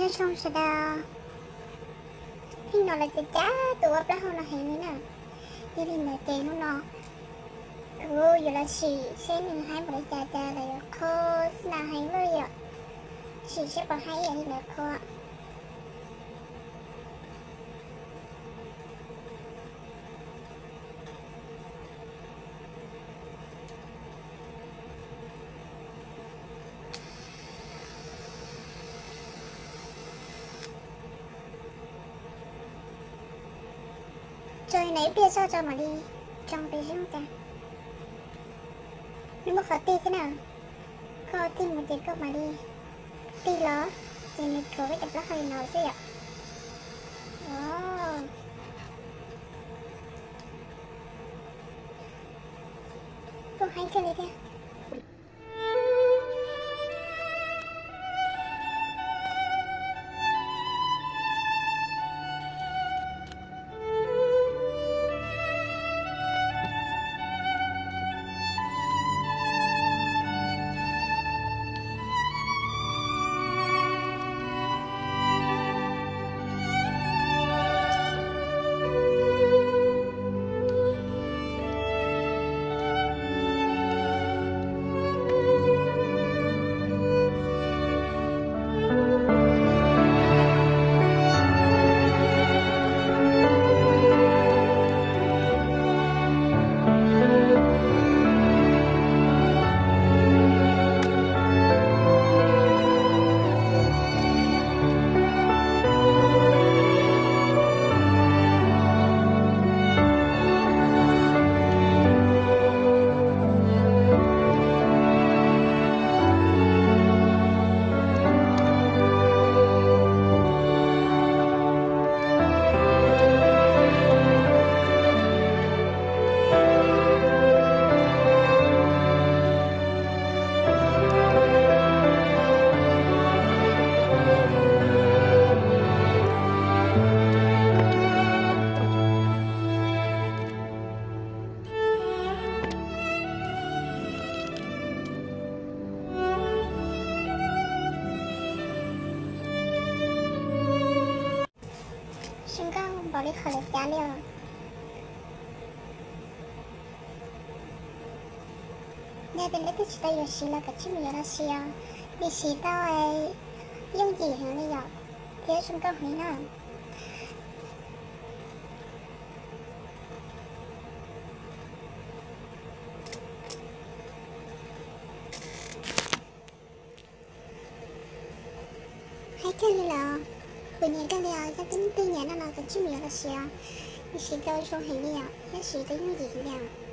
Zoo sawv daws, pheej hnov lawv cav cav tus ua plaub hau no heev li na. Yog li ntawd ces hnub no kuv yuav los sim seb nws haib npaum li cas, cas lawv yuav qhua xwb na, heev luaj li yom. Sim seb puas haib ib yam li lawv qhua. Tso li na ib pliag tso tso mam li tsoo pes zeb tas. Nws muaj qhov tig thiab na, koj tig mus ces koj mam li tig los, ces nws thuav koj cov plaub hau li no xwb yom. Kuj haib kawg li thiab. Zoo nkauj npaum li qhov lawv cav li os. Yog tias leej twg tsis tau yuav siv los kav tsij mus yuav los siv os, nws siv tau yooj yim heev li yom, thiab zoo nkauj heev na. Haib kawg li lawm, kuv nyiam kawg li os, yog leej twg nyiam no los kav tsij mus yuav los siv os, nws siv tau zoo heev li os, thiab siv tau yooj yim heev li os.